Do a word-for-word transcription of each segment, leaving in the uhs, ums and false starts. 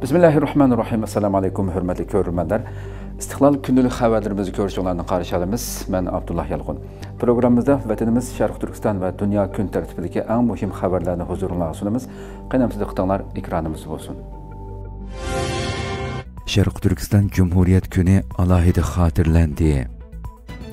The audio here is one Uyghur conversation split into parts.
بىسمىللاھىررەھمانىررەھىم. ئەسسالامۇ ئەلەيكۇم، ھۆرمەتلىك كۆرۈرمەنلەر. ئىستىقلال كۈندىلىك خەۋەرلىرىمىزنى كۆرۈشۈڭلارنى قارشى ئالىمىز. مەن ئابدۇللا يالقۇن. پروگراممىمىزدا ۋەتىنىمىز شەرقىي تۈركىستان ۋە دۇنيا كۈن تەرتىپىدىكى ئەڭ مۇھىم خەۋەرلەرنى ھۇزۇرۇڭلارغا سۇنىمىز. قېنى ئەمدى دىققىتىڭلار ئېكرانىمىزدا بولسۇن. شەرقىي تۈركىستان جۇمھۇرىيەت كۈنى ئالاھىدە خاتىرىلەندى.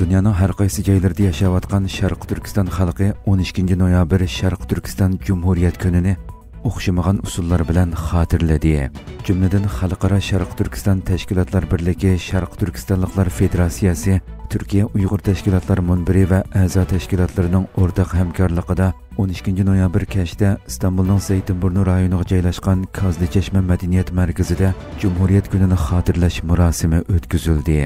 دۇنيانىڭ ھەر قايسى جايلىرىدا ياشاۋاتقان شەرقىي تۈركىستان خەلقى ئون ئىككىنچى نويابىر شەرقىي تۈركىستان جۇمھۇرىيەت كۈنىنى ئوخشىمىغان ئۇسۇللار بىلەن خاتىرىلىدى. جۈملىدىن، خەلقئارا شەرقىي تۈركىستان تەشكىلاتلار بىرلىكى، شەرقىي تۈركىستانلىقلار فېدېراتسىيەسى، تۈركىيە ئۇيغۇر تەشكىلاتلار مۇنبىرى ۋە ئەزا تەشكىلاتلىرىنىڭ ئورتاق ھەمكارلىقىدا ئون ئىككىنچى نويابىر كەچتە ئىستانبۇلنىڭ زەيتىنبۇرنۇ رايونىغا جايلاشقان كازلىچەشمە مەدەنىيەت مەركىزىدە جۇمھۇرىيەت كۈنىنى خاتىرىلەش مۇراسىمى ئۆتكۈزۈلدى.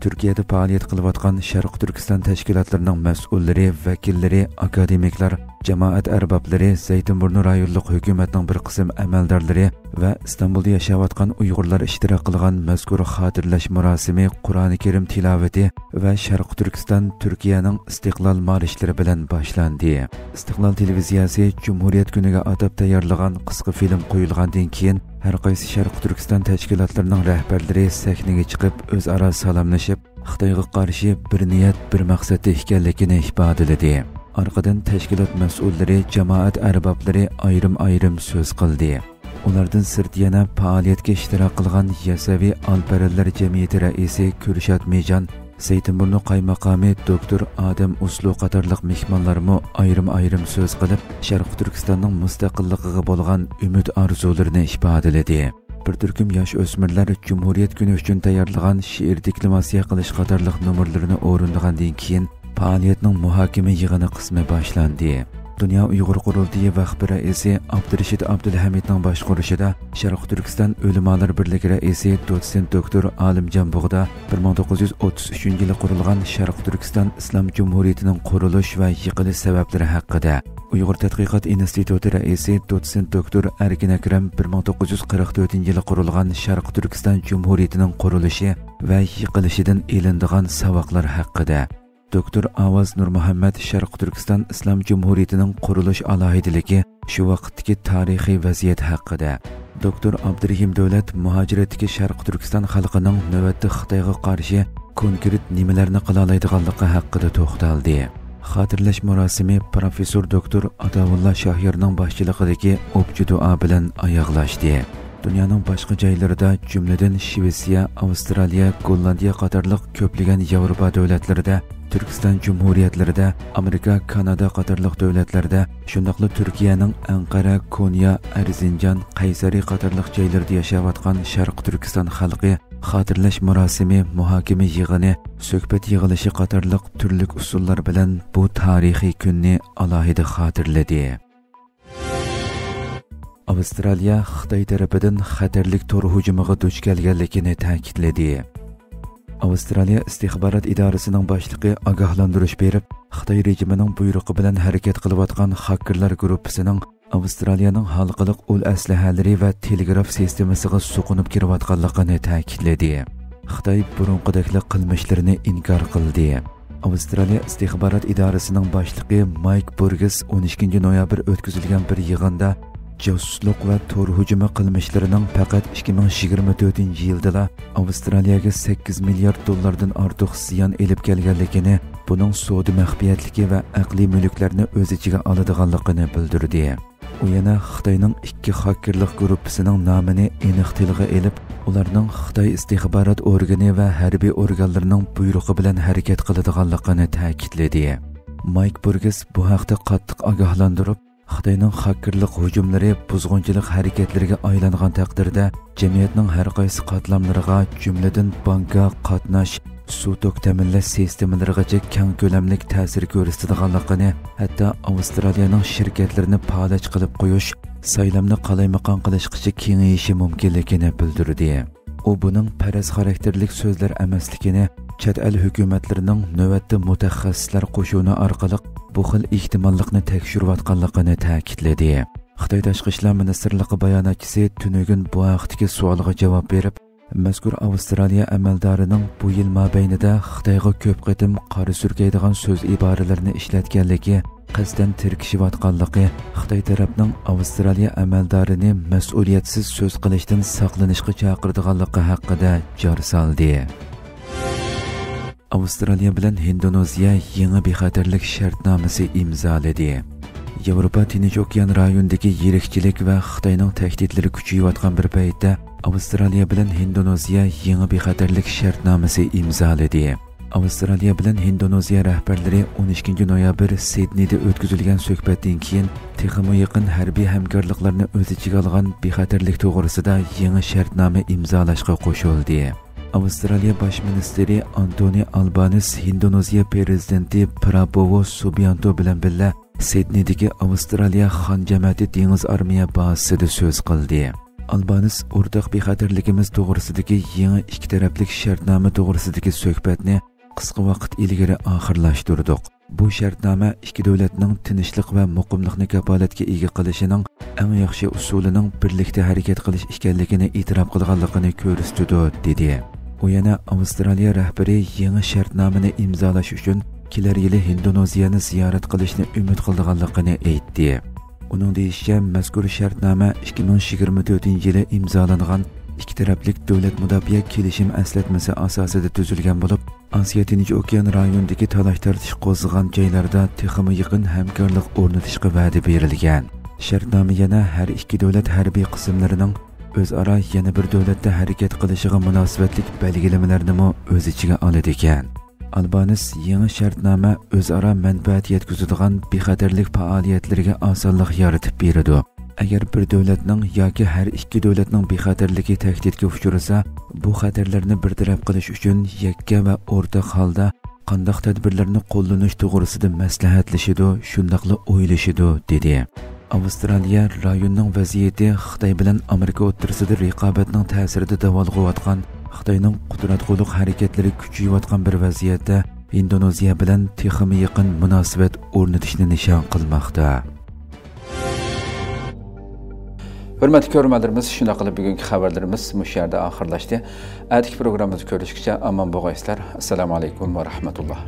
تۈركىيەدە پائالىيەت قىلىۋاتقان شەرقىي تۈركىستان تەشكىلاتلىرىنىڭ مەسئۇللىرى، ۋەكىللىرى، ئاكادېمىكلار، جامائەت ئەربابلىرى، زەيتىنبۇرنۇ رايونلۇق ھۆكۈمەتنىڭ بىر قىسىم ئەمەلدارلىرى ۋە ئىستانبۇلدا ياشاۋاتقان ئۇيغۇرلار ئىشتىراك قىلغان مەزكۇر خاتىرىلەش مۇراسىمى قۇرئانى كەرىم تىلاۋىتى ۋە شەرقىي تۈركىستان تۈركىيەنىڭ ئىستىقلال مارشلىرى بىلەن باشلاندى. ئىستىقلال تېلېۋىزىيەسى جۇمھۇرىيەت كۈنىگە ئاتاپ تەييارلىغان قىسقا فىلىم قويۇلغاندىن كېيىن، ھەر قايسى شەرقىي تۈركىستان تەشكىلاتلىرىنىڭ رەھبەرلىرى سەھنىگە چىقىپ، ئۆزئارا سالاملىشىپ، خىتايغا قارشى بىر نىيەت، بىر مەقسەتتە ئىكەنلىكىنى ئىپادىلىدى. ئارقىدىن تەشكىلات مەسئۇللىرى، جامائەت ئەربابلىرى ئايرىم-ئايرىم سۆز قىلدى. ئۇلاردىن سىرت يەنە پائالىيەتكە ئىشتىراك قىلغان يەسەۋى ئالپەرەنلەر جەمئىيىتى رەئىسى كۈرشات مىجان، زەيتىنبۇرنۇ قايماقامى دوكتور ئادەم ئۇسلۇ قاتارلىق مېھمانلارمۇ ئايرىم-ئايرىم سۆز قىلىپ، شەرقىي تۈركىستاننىڭ مۇستەقىللىقىغا بولغان ئۈمىد ئارزۇلىرىنى ئىپادىلىدى. بىر تۈركۈم ياش ئۆسمۈرلەر جۇمھۇرىيەت كۈنى ئۈچۈن تەييارلىغان شېئىر دېكلاماتسىيە قىلىش قاتارلىق نومۇرلىرىنى ئورۇندىغاندىن كېيىن، پائالىيەتنىڭ مۇھاكىمە يىغىنى قىسمى باشلاندى. دۇنيا ئۇيغۇر قۇرۇلتىيى ۋەخپى رەئىسى ئابدۇرېشىت ئابدۇلھەمىدنىڭ باشقۇرۇشىدا شەرقىي تۈركىستان ئۆلىمالار بىرلىكى رەئىسى دوتسېنت دوكتور ئالىمجان بۇغدا بىر مىڭ توققۇز يۈز ئوتتۇز ئۈچىنچى يىلى قۇرۇلغان شەرقىي تۈركىستان ئىسلام جۇمھۇرىيىتىنىڭ قۇرۇلۇش ۋە يىقىلىش سەۋەبلىرى ھەققىدە، ئۇيغۇر تەتقىقات ئىنستىتۇتى رەئىسى دوتسېنت دوكتور ئەركىن ئەكرەم بىر مىڭ توققۇز يۈز قىرىق تۆتىنچى يىلى قۇرۇلغان شەرقىي تۈركىستان جۇمھۇرىيىتىنىڭ قۇرۇلۇشى ۋە يىقىلىشىدىن ئېلىنىدىغان ساۋاقلار ھەققىدە، دوكتور ئاۋاز نۇرمۇھەممەت شەرقىي تۈركىستان ئىسلام جۇمھۇرىيىتىنىڭ قۇرۇلۇش ئالاھىدىلىكى، شۇ ۋاقىتتىكى تارىخىي ۋەزىيەت ھەققىدە، دوكتور ئابدۇرېھىم دۆلەت مۇھاجىرەتتىكى شەرقىي تۈركىستان خەلقىنىڭ نۆۋەتتە خىتايغا قارشى كونكرېت نېمىلەرنى قىلالايدىغانلىقى ھەققىدە توختالدى. خاتىرىلەش مۇراسىمى پروفېسسور دوكتور ئاتاۋۇللا شاھيارنىڭ باشچىلىقىدىكى ئوپچە دۇئا بىلەن ئاياغلاشتى. دۇنيانىڭ باشقا جايلىرىدا، جۈملىدىن شىۋېتسىيە، ئاۋسترالىيە، گوللاندىيە قاتارلىق كۆپلىگەن ياۋروپا دۆلەتلىرىدە، تۈركىستان جۇمھۇرىيەتلىرىدە، ئامېرىكا، كانادا قاتارلىق دۆلەتلەردە، شۇنداقلا تۈركىيەنىڭ ئەنقەرە، كونيا، ئەرزىنجان، قەيسەرى قاتارلىق جايلىرىدا ياشاۋاتقان شەرقىي تۈركىستان خەلقى خاتىرىلەش مۇراسىمى، مۇھاكىمە يىغىنى، سۆھبەت يىغىلىشى قاتارلىق تۈرلۈك ئۇسۇللار بىلەن بۇ تارىخىي كۈننى ئالاھىدە خاتىرىلىدى. ئاۋسترالىيە خىتاي تەرىپىدىن خەتەرلىك تور ھۇجۇمىغا دۇچ كەلگەنلىكىنى تەكىتلىدى. ئاۋسترالىيە ئىستىخبارات ئىدارىسىنىڭ باشلىقى ئاگاھلاندۇرۇش بېرىپ، خىتاي رېجىمىنىڭ بۇيرۇقى بىلەن ھەرىكەت قىلىۋاتقان خاككېرلار گۇرۇپپىسىنىڭ ئاۋسترالىيەنىڭ ھالقىلىق ئۇل ئەسلىھەلىرى ۋە تېلېگراف سىستېمىسىغا سوقۇنۇپ كىرىۋاتقانلىقىنى تەكىتلىدى. خىتاي بۇرۇنقىدەكلا قىلمىشلىرىنى ئىنكار قىلدى. ئاۋسترالىيە ئىستىخبارات ئىدارىسىنىڭ باشلىقى مايك بۇرگېس ئون ئىككىنچى نويابىر ئۆتكۈزۈلگەن بىر يىغىندا، جاسۇسلۇق ۋە تور ھۇجۇمى قىلمىشلىرىنىڭ پەقەت ئىككى مىڭ يىگىرمە تۆتىنچى يىلدىلا ئاۋسترالىيەگە سەككىز مىليارد دوللاردىن ئارتۇق زىيان ئېلىپ كەلگەنلىكىنى، بۇنىڭ سودا مەخپىيەتلىكى ۋە ئەقلىي مۈلۈكلەرنى ئۆز ئىچىگە ئالىدىغانلىقىنى بىلدۈردى. ئۇ يەنە خىتاينىڭ ئىككى خاككېرلىق گۇرۇپپىسىنىڭ نامىنى ئېنىق تىلغا ئېلىپ، ئۇلارنىڭ خىتاي ئىستىخبارات ئورگىنى ۋە ھەربىي ئورگانلىرىنىڭ بۇيرۇقى بىلەن ھەرىكەت قىلىدىغانلىقىنى تەكىتلىدى. مايك بۇرگېس بۇ ھەقتە قاتتىق ئاگاھلاندۇرۇپ، خىتاينىڭ خاككېرلىق ھۇجۇملىرى بۇزغۇنچىلىق ھەرىكەتلىرىگە ئايلانغان تەقدىردە، جەمئىيەتنىڭ ھەر قايسى قاتلاملىرىغا، جۈملىدىن بانكا، قاتناش، سۇ توك تەمىنلەش سىستېمىلىرىغىچە كەڭ كۆلەملىك تەسىر كۆرسىتىدىغانلىقىنى، ھەتتا ئاۋسترالىيەنىڭ شىركەتلىرىنى پالەچ قىلىپ قويۇش، سايلامنى قالايمىقان قىلىشقىچە كېڭىيىشى مۇمكىنلىكىنى بىلدۈردى. ئۇ بۇنىڭ پەرەز خاراكتېرلىك سۆزلەر ئەمەسلىكىنى، چەت ئەل ھۆكۈمەتلىرىنىڭ نۆۋەتتە مۇتەخەسسىسلەر قوشۇنى ئارقىلىق بۇ خىل ئېھتىماللىقنى تەكشۈرۈۋاتقانلىقىنى تەكىتلىدى. خىتاي تاشقى ئىشلار مىنىستىرلىقى باياناتچىسى تۈنۈگۈن بۇ ھەقتىكى سوئالغا جاۋاب بېرىپ، مەزكۇر ئاۋسترالىيە ئەمەلدارىنىڭ بۇ يىل مابەينىدە خىتايغا كۆپ قېتىم قارا سۈركەيدىغان سۆز ئىبارىلىرىنى ئىشلەتكەنلىكى، قەستەن تىركىشىۋاتقانلىقى، خىتاي تەرەپنىڭ ئاۋسترالىيە ئەمەلدارىنى مەسئۇلىيەتسىز سۆز قىلىشتىن ساقلىنىشقا چاقىرىدىغانلىقى ھەققىدە جار سالدى. ئاۋسترالىيە بىلەن ھىندونېزىيە يېڭى بىخەتەرلىك شەرتنامىسى ئىمزالىدى. ياۋروپا تىنچ ئوكيان رايونىدىكى يىرىكچىلىك ۋە خىتاينىڭ تەھدىتلىرى كۈچىيىۋاتقان بىر پەيتتە، ئاۋسترالىيە بىلەن ھىندونېزىيە يېڭى بىخەتەرلىك شەرتنامىسى ئىمزالىدى. ئاۋسترالىيە بىلەن ھىندونېزىيە رەھبەرلىرى ئون ئىككىنچى نويابىر سىدنېيدا ئۆتكۈزۈلگەن سۆھبەتتىن كېيىن، تېخىمۇ يېقىن ھەربىي ھەمكارلىقلارنى ئۆز ئىچىگە ئالغان بىخەتەرلىك توغرىسىدا يېڭى شەرتنامە ئىمزالاشقا قوشۇلدى. ئاۋسترالىيە باش مىنىستىرى ئانتونى ئالبانىس ھىندونېزىيە پىرېزىدېنتى پرابوۋو سۇبىيانتو بىلەن بىللە سىدنېيدىكى ئاۋسترالىيە خان جەمەتى دېڭىز ئارمىيە بازىسىدا سۆز قىلدى. ئالبانىس ئورتاق بىخەتەرلىكىمىز توغرىسىدىكى يېڭى ئىككى تەرەپلىك شەرتنامە توغرىسىدىكى سۆھبەتنى قىسقا ۋاقىت ئىلگىرى ئاخىرلاشتۇردۇق. بۇ شەرتنامە ئىككى دۆلەتنىڭ تىنچلىق ۋە مۇقىملىقنى كاپالەتكە ئىگە قىلىشىنىڭ ئەڭ ياخشى ئۇسۇلىنىڭ بىرلىكتە ھەرىكەت قىلىش ئىكەنلىكىنى ئېتىراپ قىلغانلىقىنى كۆرسىتىدۇ، دېدى. ئۇ يەنە ئاۋسترالىيە رەھبىرى يېڭى شەرتنامىنى ئىمزالاش ئۈچۈن كېلەر يىلى ھىندونېزىيەنى زىيارەت قىلىشنى ئۈمىد قىلىدىغانلىقىنى ئېيتتى. ئۇنىڭ دېيىشىچە، مەزكۇر شەرتنامە ئىككى مىڭ يىگىرمە تۆتىنچى يىلى ئىمزالانغان ئىككى تەرەپلىك دۆلەت مۇداپىئە كېلىشىم ئەسلەتمىسى ئاساسىدا تۈزۈلگەن بولۇپ، ئاسىيا تىنچ ئوكيان رايونىدىكى تالاش-تارتىش قوزغىغان جايلاردا تېخىمۇ يېقىن ھەمكارلىق ئورنىتىشقا ۋەدە بېرىلگەن. شەرتنامە يەنە ھەر ئىككى دۆلەت ھەربىي قىسىملىرىنىڭ ئۆزئارا يەنە بىر دۆلەتتە ھەرىكەت قىلىشىغا مۇناسىۋەتلىك بەلگىلىمىلەرنىمۇ ئۆز ئىچىگە ئالىدىكەن. ئالبانىس يېڭى شەرتنامە ئۆزئارا مەنپەئەت يەتكۈزىدىغان بىخەتەرلىك پائالىيەتلىرىگە ئاسانلىق يارىتىپ بېرىدۇ. ئەگەر بىر دۆلەتنىڭ ياكى ھەر ئىككى دۆلەتنىڭ بىخەتەرلىكى تەھدىتكە ئۇچرىسا، بۇ خەتەرلەرنى بىر تەرەپ قىلىش ئۈچۈن يەككە ۋە ئورتاق ھالدا قانداق تەدبىرلەرنى قوللىنىش توغرىسىدا مەسلىھەتلىشىدۇ، شۇنداقلا ئويلىشىدۇ، دېدى. ئاۋسترالىيە رايوننىڭ ۋەزىيىتى خىتاي بىلەن ئامېرىكا ئوتتۇرىسىدا رىقابەتنىڭ تەسىرىدە داۋالغۇۋاتقان خىتاينىڭ قۇتراتقۇلۇق ھەرىكەتلىرى كۈچىيىۋاتقان بىر ۋەزىيەتتە ھىندونېزىيە بىلەن تېخىمۇ يېقىن مۇناسىۋەت ئورنىتىشنى نىشان قىلماقتا. ھۆرمەتلىك كۆرۈرمەنلىرىمىز، شۇنداق قىلىپ بۈگۈنكى خەۋەرلىرىمىز مۇشۇ يەردە ئاخىرلاشتى. ئەتىكى پروگراممىمىزدا كۆرۈشكىچە ئامان بولغايسىلەر. ئەسسالامۇ ئەلەيكۇم ۋە رەھمەتۇللا.